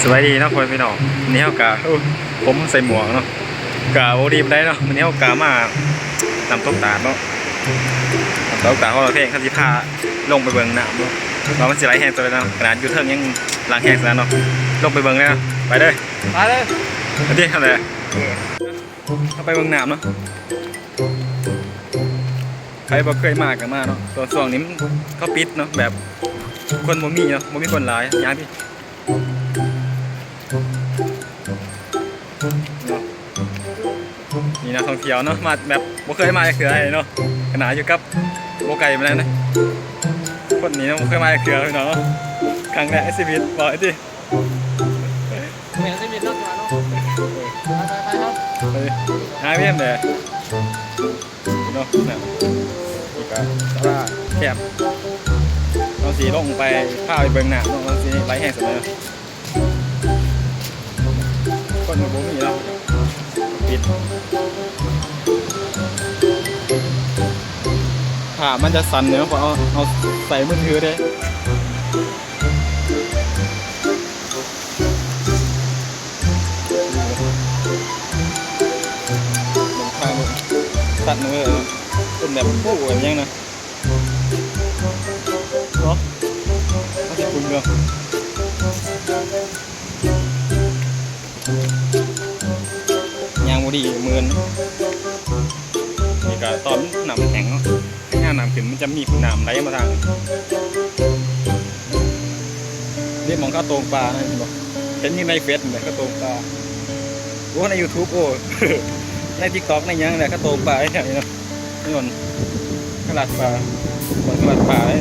ສະບາຍດີເນາະພໍ່ແມ່ພີ່ນ້ອງ, ມື້ນີ້ເຮົາກະ ໂອ້ ຜົມໃສ່ໝວກເນາະ ກະບໍ່ດີປານໃດເນາະ. ມື້ນີ້ເຮົາກະມານ້ຳຕົກຕາດເນາະ, ນ້ຳຕົກຕາດຂອງເຮົາແພງ ເຮົາຊິພາລົງໄປເບິ່ງນ້ຳເນາະ ວ່າມັນຊິໄຫຼແຮງສ່ຳໃດເນາະ. ຂະໜາດຢູ່ເທິງຍັງຫຼັ່ງແຮງສ່ຳນັ້ນເນາະ. ລົງໄປເບິ່ງເລີຍເນາະ, ໄປເດີ ໄປເດີ ໄປຕິ ເຮົາແຫຼະ ເຮົາໄປເບິ່ງນ້ຳເນາະ. ໃຜບໍ່ເຄີຍມາກະມາເນາະ, ແຕ່ວ່າຊ່ວງນີ້ມັນ ເຂົາປິດເນາະ ແບບຄົນບໍ່ມີເນາະ, ບໍ່ມີຄົນຫຼາຍ. ຍ່າງຕິ ເນາະ ມີນັກທ່ອງທ່ຽວເນາະ ມາແບບບໍ່ເຄີຍມາຈັກເທື່ອເນາະ, ຂະໜາດຢູ່ກັບບໍ່ໄກປານໃດນະ. ຄົນນີ້ເນາະ ບໍ່ເຄີຍມາຈັກເທື່ອພີ່ນ້ອງເນາະ, ຄັ້ງແລກໃນຊີວິດ ບອກໄອ້ຕິ ແມ່ນຊີວິດເນາະ ເນາະ ໄປໆໆ ເຮົາ ໄປຫາວຽນແດ່ເນາະ. ນ້ຳນີ້ກະສາລາແຄມ, ເຮົາຊິລົງໄປ ພາໄປເບິ່ງນ້ຳເນາະ ວ່າຊິໄຫຼແຮງສ່ຳໃດເນາະ. ຄົນກະບໍ່ມີເນາະ ປິດ. ພາບມັນຈະສັ່ນເນາະ ເພາະເອົາ ເອົາໃສ່ມືຖືເດ້. ເບິ່ງທາງເບິ່ງ ສັດເນາະ ເປັນແບບ ໂອ້ ແບບຫຍັງນະ ເນາະ ມັນຊິຝຸ່ນເນາະ. ຍ່າງບໍ່ດີ ເມື່ອຍ. ນີ້ກະຕອນນ້ຳແຫ້ງເນາະ, ຍາມນ້ຳຂຶ້ນມັນຈະມີນ້ຳໄຫຼມາທາງນີ້. ນີ້ໝ່ອງເຂົາໂຕ່ງປານະ ເຫັນບໍ່? ເຫັນຢູ່ໃນເຟສນີ້ແຫຼະ ເຂົາໂຕ່ງປາ. ໂອ້ ໃນຢູທູບ ໂອ້ ໃນຕິກຕັອກ ໃນຫຍັງແຫຼະ ເຂົາໂຕ່ງປາແຖວນີ້ເນາະ. ນີ້ມັນຕະຫຼາດປາ ບ່ອນຕະຫຼາດປາເດ້.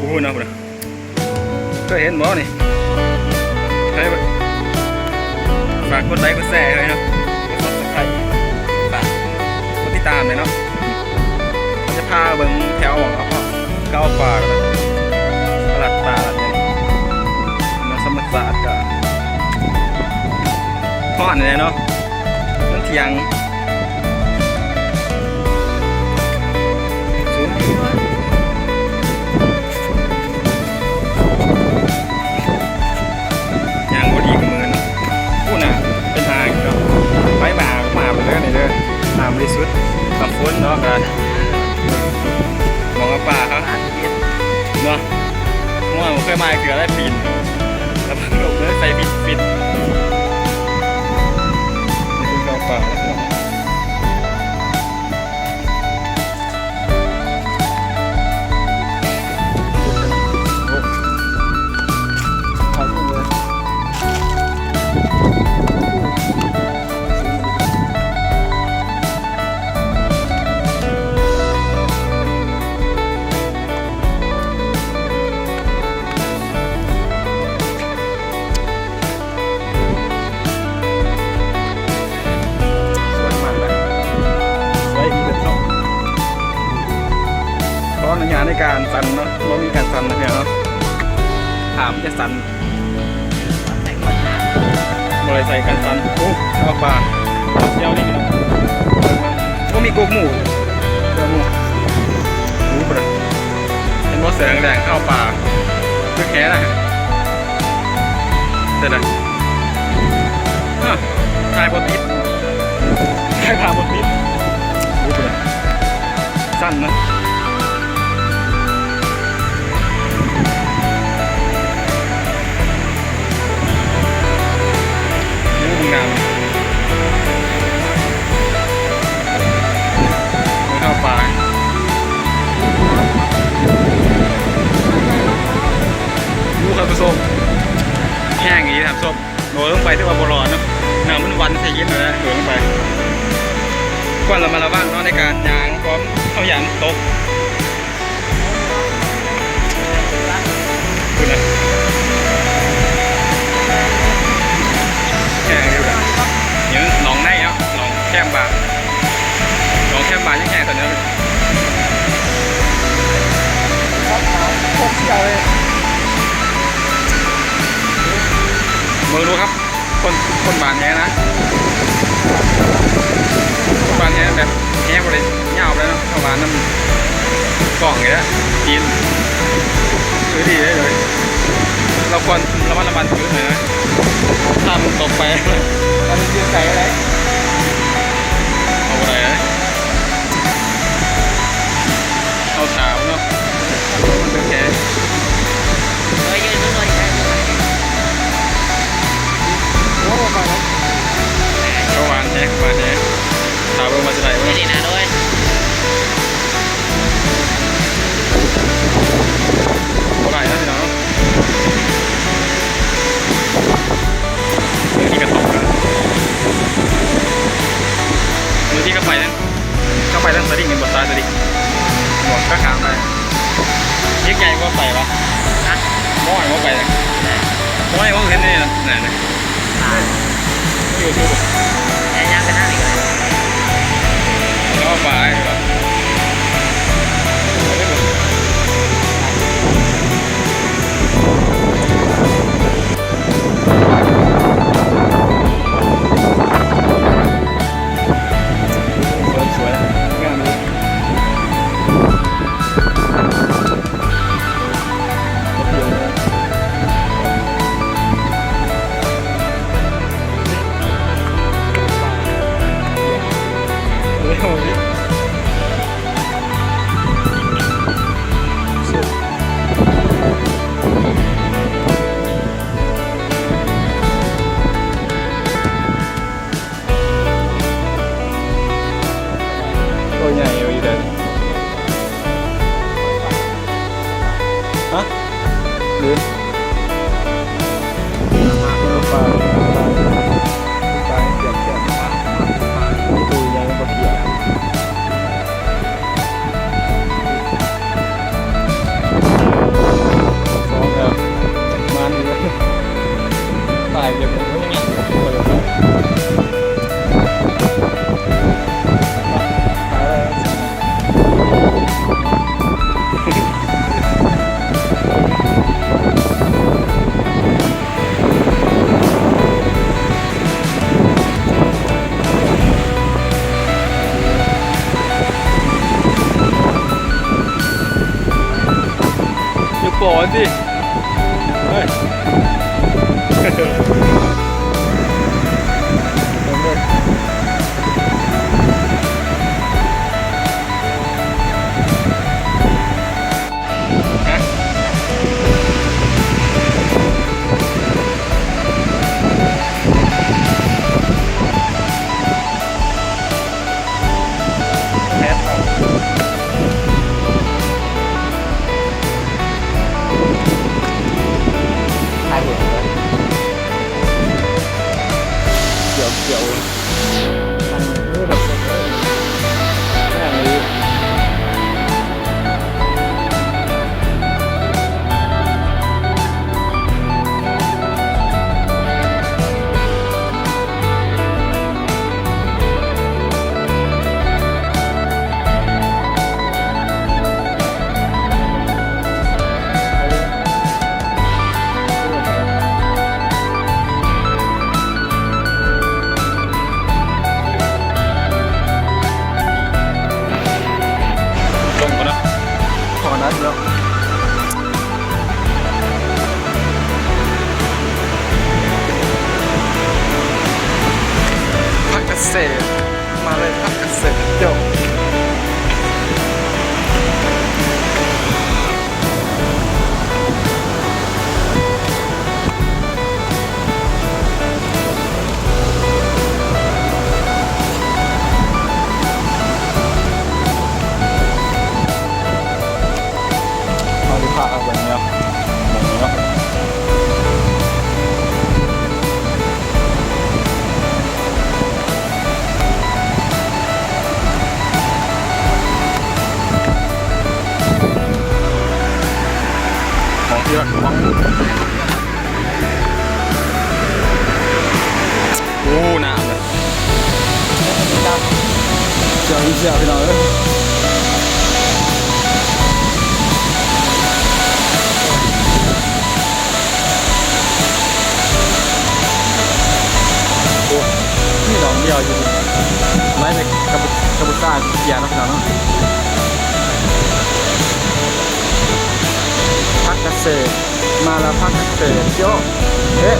ພຸ້ນນະ ພຸ້ນນະ ເຄີຍເຫັນບໍ່ນີ້? ເຄີຍ ຝາກກົດໄລກົດແຊໃຫ້ເນາະ ກົດຊັບສະໄຄຣບ໌ ຝາກກົດຕິດຕາມແດ່ເນາະ. ຈະພາເບິ່ງແຖວ ເຂົາເອົາປາ ຕະຫຼາດປາ ທຳມະຊາດກະຮ້ອນແດ່ເນາະ. ມັນທ່ຽງສູງ ຍ່າງບໍ່ດີກະເມີນ. ພຸ້ນນະ ເປັນອ່າງເນາະ ໄປມາ ມາເບິ່ງເດີນີ້ເດີ. ນ້ຳບໍລິສຸດ ນ້ຳຝົນເນາະ ກະ ໝ່ອງເອົາປາເຂົາເນາະ. ໂອ້ຍ ບໍ່ເຄີຍມາເທື່ອ ໄດ້ປີນ ລະວັງລົມເດີ ໃສ່ຟິດໆ. ນີ້ຄືເຂົ້າປ່າແລ້ວ ພີ່ນ້ອງ. ສວຍມາກເລີຍ ສວຍອີ່ຫຼີເນາະ. ຂໍອະນຸຍາດໃນການສັ່ນເນາະ ບໍ່ມີການສັ່ນນະເນາະ ຖ້າມັນຈະສັ່ນ ບໍ່ໄດ້ໃສ່ກັນສັ່ນ. ໂອ້ ເຂົ້າປ່າ ດຽວນີ້ພີ່ນ້ອງ ບໍ່ມີກົກໝູ່ ເສືອໝູ່. ໂອ້ ພຸ້ນນະ ເຫັນບໍ່ ເສືອແດງໆ ເຂົ້າປ່າ ຕຶກແຫນະ. ເປັນໃດ? ຮະ ຖ່າຍບໍ່ຕິດ ຖ່າຍພາບບໍ່ຕິດ. ໂອ້ ພຸ້ນນະ ສັ່ນນະ. ໂອ້ ງາມ ເຂົ້າປ່າ. ໂອ້ ທ່ານຜູ້ຊົມ ແຮງອີ່ຫຼີທ່ານຜູ້ຊົມ. ໂດດລົງໄປຖືວ່າບໍ່ລອດເນາະ ນ້ຳມັນຫວັ່ນໃສ່ຫີນຫັ້ນແຫຼະ ໂດດລົງໄປ. ຄວນລະມັດລະວັງເນາະ ໃນການຍ່າງ ເພາະເຮົາຢ້ານຕົກ. ພຸ້ນນະ ແຮງຢູ່ນະ ນີ້ໜອງໃນເນາະ ໜອງແຄມບາ ໜອງແຄມບາຍັງແຮງກວ່າເດີ. ເບິ່ງດູຄັບ ຄົນ ຄົນຫວານແຫນະ ຄົນຫວານແຫນແບບແຫບໍ່ໄດ້ຍາວປານໃດເນາະ ເຂົາຫວານນຳກ ຫ້ອງນີ້ແຫຼະ ຈີນ ຄືດີເລີຍ ລະຄວນລະມັດລະວັງຄືໜ້ອຍນະ ຖ້າມັນຕົກໄປ ມັນຢູ່ໄກເລີຍ ເອົາບໍ່ໄດ້ເລີຍ ເອົາຖາມເນາະ ມັນເປັນແຜ ໂອ້ ປານນັ້ນ ເຂົາຫວານແຮງ ຫວານແຮງ ຖ້າເບິ່ງວ່າຊິໄດ້ບໍ່ ນີ້ນະ ໂດຍ ບໍ່ໄດ້ແລ້ວພີ່ນ້ອງເນາະ ມື້ນີ້ກະຕົກແລ້ວ ມື້ທີ່ກະໄປນັ້ນ ກະໄປທາງສະລິງ ເຫັນບໍ່ ສາຍສະລິງ ບອກກະຂ້າມໄປ ເດັກໃຫຍ່ບໍ່ໄປວະ ຮະ ບໍ່ໃຫ້ບໍ່ໄປນະ ບໍ່ໃຫ້ບໍ່ເຫັນນີ້ນະ ນັ້ນ ຢູທູບ ຍ່າງໄປທາງນີ້ກະໄດ້ ແລ້ວໄປ ສວຍໆ ງາມດີ. ໂຕໃຫຍ່ຢູ່ເດີ ຮະ ຫຼື ປາ ປາ ປາ ປາ ປາ ໂຕໃຫຍ່ ປາກຽ ສອງແລ້ວ ມານີ້ ຕາຍເລີຍ ຢ່າປໍຕິ ເຮີ້ຍ ຮະ ແມ່ນເອົາ ຖ່າຍຮູບກ່ອນ ຂຽວໆ. ລົງກ່ອນເນາະ ເຂົ້າມານັດເນາະ ຜັກກະເສດ ມາເລີຍຜັກກະເສດ ໂຈະ. ເຮົາຊິພາເອົາໄປເນາະ ໝ່ອງນີ້ເນາະ ຂອງທີ່ລັກຂອງ ໂອ້ ນ້ຳເລີຍ ເຈົ້າອີ່ເຈົ້າ ພີ່ນ້ອງເອີຍ ໂອ້ ມີໜອງດຽວຢູ່ນີ້ ໄລ່ໄປກັມ ກັມພູຊາເກຍເນາະ ພີ່ນ້ອງເນາະ. ມາລະພັກເສດໂຈະເອະ.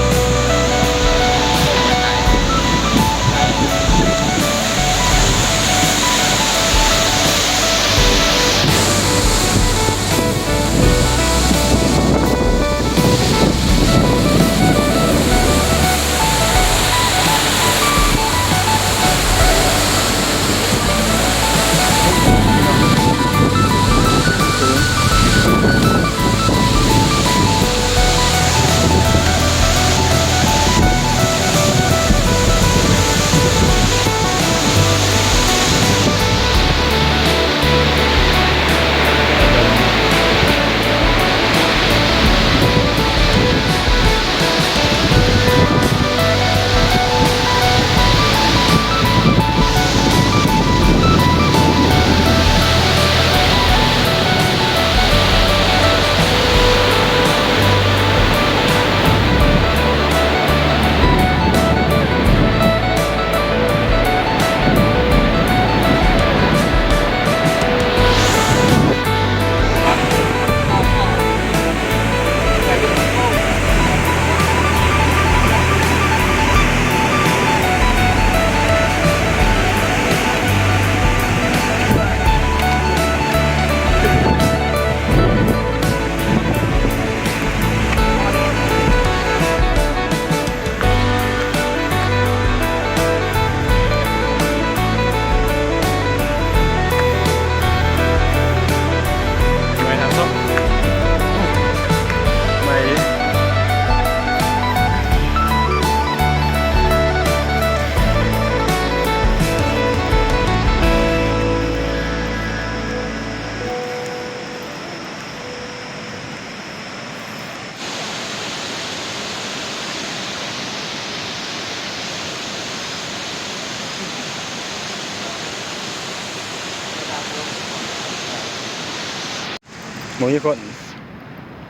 ບໍ່ມີຄົນ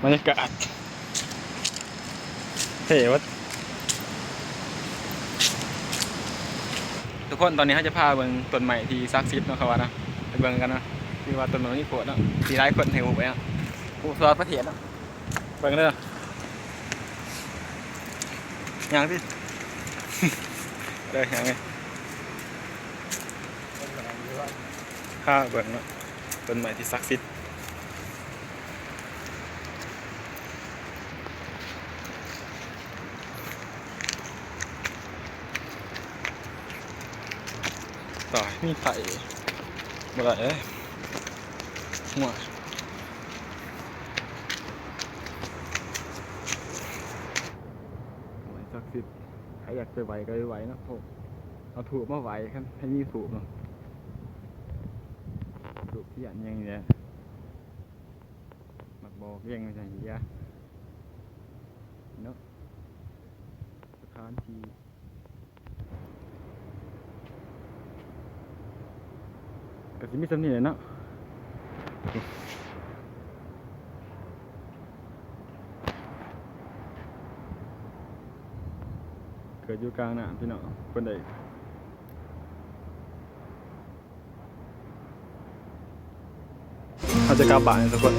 ບັນຍາກາດເທ່ເບີດ. ທຸກຄົນ ຕອນນີ້ເຮົາຈະພາເບິ່ງຕົ້ນໄມ້ທີ່ສັກສິດເນາະ ເຂົາວ່າເນາະ ໄປເບິ່ງກັນເນາະ. ຄືວ່າຕົ້ນໄມ້ນີ້ໂພດເນາະ ຊິຫຼາຍຄົນໃຫ້ຮູ້ໄປເນາະ ຮູ້ທົ່ວປະເທດເນາະ. ເບິ່ງເດີ ຍ່າງຕິ ເດີ ຍ່າງເລີຍ ພາເບິ່ງເນາະ ຕົ້ນໄມ້ທີ່ສັກສິດ. ຕາຍ ມີໄຟ ບໍ່ໄດ້ເດ້ ຫົວ ໄມ້ສັກສິດ ໃຜຢາກໄປໄຫວ້ກໍໄປໄຫວ້ເນາະ ເອົາທູບມາໄຫວ້ ຄັນໃຜມີທູບເນາະ ທູບທຽນຫຍັງນີ້ແຫຼະ ໝາກບອກແດງໄວ້ໃສ່ເດຍເນາະ ສະຖານທີ່ ກໍຊິມີສ່ຳນີ້ແຫຼະເນາະ ເກີດຢູ່ກາງນ້ຳພີ່ນ້ອງ ເພິ່ນໄດ້ ເຮົາຈະກັບບ້ານທຸກຄົນ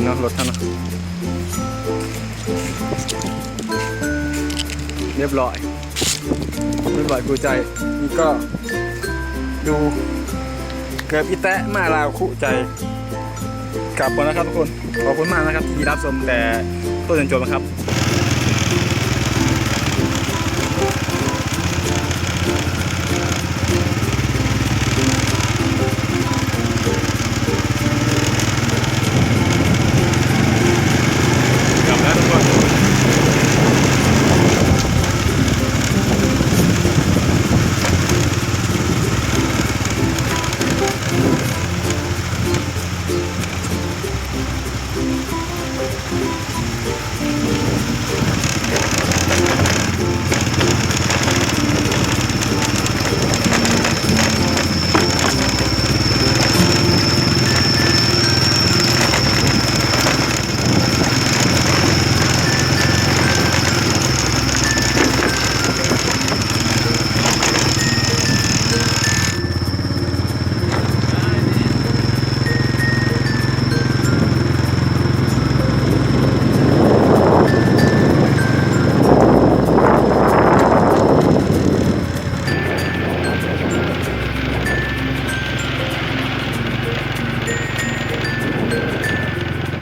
ເນາະ ລົດເຮົາເນາະ ຮຽບຮ້ອຍ ຮຽບຮ້ອຍຄູ່ໃຈ ນີ້ກໍ ດູ ເກີບອີແຕະມາລາວຄູ່ໃຈ ກັບກ່ອນນະຄັບທຸກຄົນ ຂອບຄຸນມາກນະຄັບທີ່ຮັບຊົມແຕ່ຕົ້ນຈົນຈົບນະຄັບ.